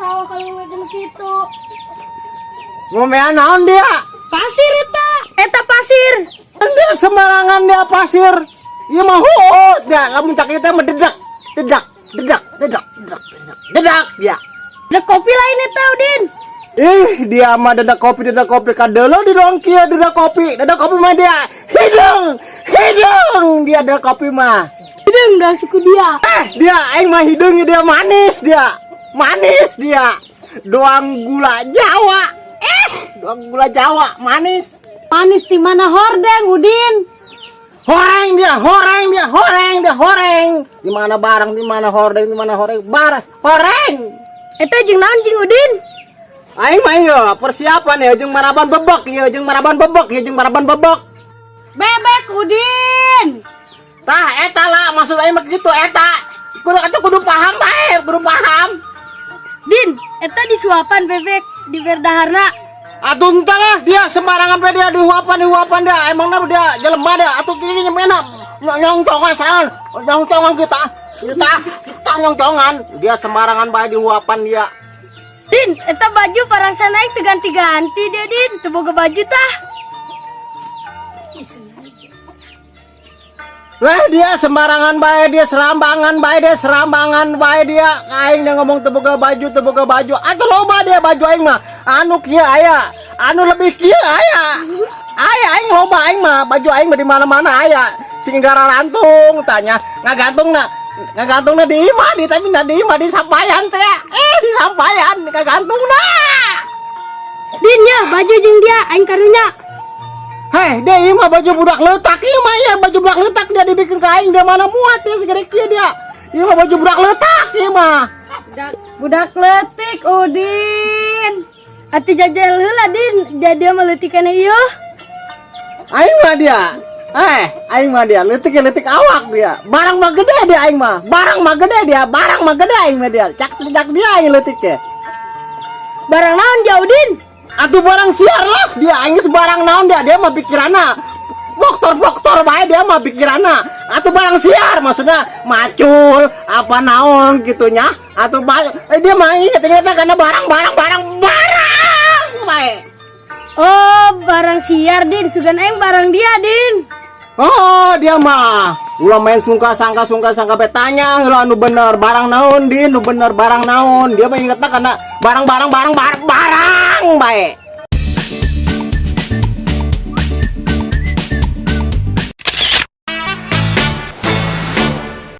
sawah kalau ngeun kitu. Ngomean naon dia? Pasir eta. Eta pasir. Dia sembarangan dia pasir. Ieu mah huut dia, lamun cak ieu teh mah dedak, dedak, dedak, dedak, dedak, dedak, dedak dia. Dedak kopi lain eta, Udin. Ih, dia mah dedak kopi kadeuleung di doang kieu dedak kopi mah dia. Hideung, hideung dia dedak kopi mah. Hideung dah suku dia. Eh, dia aing mah hideung dia manis dia. Manis dia. Doang gula Jawa. Eh, doang gula Jawa manis. Manis di mana hordeng, Udin? Horeng dia, horeng dia, horeng dia, horeng. Di mana barang, di mana hordeng, di mana horeng, barang, horeng. Eta jeung naon jeung Udin? Aing mah ieu persiapan ya jeung maraban bebek ieu, jeung maraban bebek ieu, jeung maraban bebek. Bebek, Udin. Tah eta lah maksud aing mah gitu eta. Kudu atuh kudu paham bae, kudu paham. Din, eta disuapan bebek di berdaharna. Atuh entah lah dia sembarangan bae dia dihuapan dihuapan dia emangna dia jelema dia atuh kini nyemena nyongcongan serangan nyongcongan kita kita kita nyongcongan dia sembarangan bae dihuapan dia. Din, eta baju parasaan aing teu ganti-ganti dia, Din. Teu boga baju tah. Lah dia sembarangan bae dia serambangan bae dia serambangan bae dia aing dia ngomong teu boga baju teu boga baju atuh loba dia baju aing mah anu kieu aya anu lebih kieu aya aya aing loba aing mah baju aing mah di mana-mana aya sing rantung tanya ngagantungna ngagantungna di imah di tapi na di imah di sampayan teh eh di sampayan ngagantungna. Din ya, baju jeung dia aing karunya. Hei, dia ieu mah baju budak leutak ieu mah ya baju budak leutak dia dibikin ke aing dia mana muat ya segede kieu dia. Ieu mah baju budak leutak ieu mah. Budak leutik, Udin. Atuh jajal heula, Din, jadi dia mah leutik ieu. Aing mah dia. Eh, aing mah dia leutik leutik awak dia. Barang mah gede dia aing mah. Barang mah gede dia, barang mah gede aing mah dia. Cak cak dia aing leutik teh. Barang naon dia, Udin? Atuh barang siar lah dia aing sebarang naon dia dia mah pikiranna boktor-boktor bae dia mah pikiranna. Atuh barang siar maksudnya macul apa naon gitunya. Atuh dia mah inget-ingetnya karena barang barang barang barang bae. Oh, barang siar, Din. Sugan aing barang dia, Din. Oh, dia mah ulah main sungka sangka betanya heula anu bener barang naon din nu bener barang naon dia mah ingetna karena barang barang barang barang barang bae.